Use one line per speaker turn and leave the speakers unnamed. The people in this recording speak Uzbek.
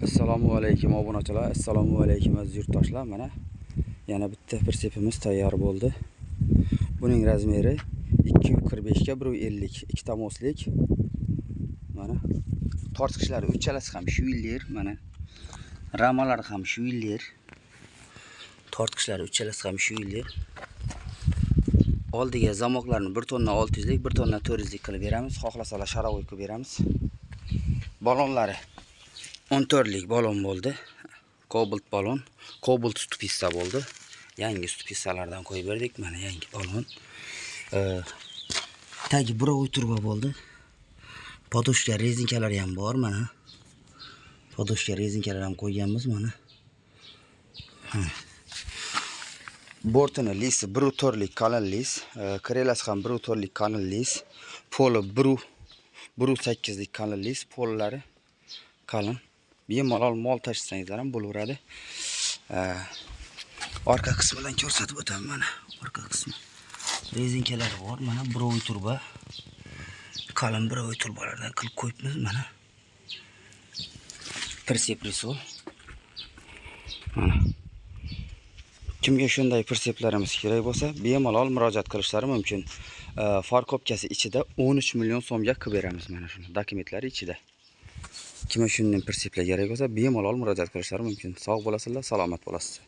Assalomu alaykum obunachilar, assalomu alaykum aziz yurtdoshlar. Mana yana bitta prisepimiz tayyor bo'ldi. Buning razmeri 2.45 ga 1.50, ikkita moslik. Mana tortqichlari uchalasi ham shuyler, mana ramalar ham shuyler. Tortqichlari uchalasi ham shuyler. Oldiga zamoklarni 1 tonna 600 lik, 1 tonna 400 lik qilib beramiz. Xohlasalar sharovoy qilib beramiz. Balonlari 14 lik balon bo'ldi. Kobalt balon, kobalt stupista bo'ldi. Yangi stupistalardan qo'yib berdik. Mana yangi balon. Tagi burovoy turba bo'ldi. Podoshka rezinkalari ham bor mana. Podoshka rezinkalar ham qo'yganmiz mana. Bortini lisi 1.4 lik kalin lis, krelasi ham 1.4 lik kalin lis, poli 1.8 lik kalin lis, pollari kalin. Bemalol mol tashlasangizlar ham bo'laveradi. Orqa qismidan ko'rsatib o'taman mana, orqa qismi. Rezinkalari bor, mana burovoy turba. Kalin burovoy turbalardan qilib qo'yibmiz mana. Prisep risol. Mana. Kimga shunday priseplarimiz kerak bo'lsa, bemalol murojaat qilishlari mumkin. Farkopkasi ichida 13 million so'mga qilib beramiz mana shuni, dokumentlari ichida. Kimga shunday priseplar kerak bo'lsa, bemalol murojaat qilishlari mumkin. Sog' bo'lasizlar, salomat bo'lasizlar.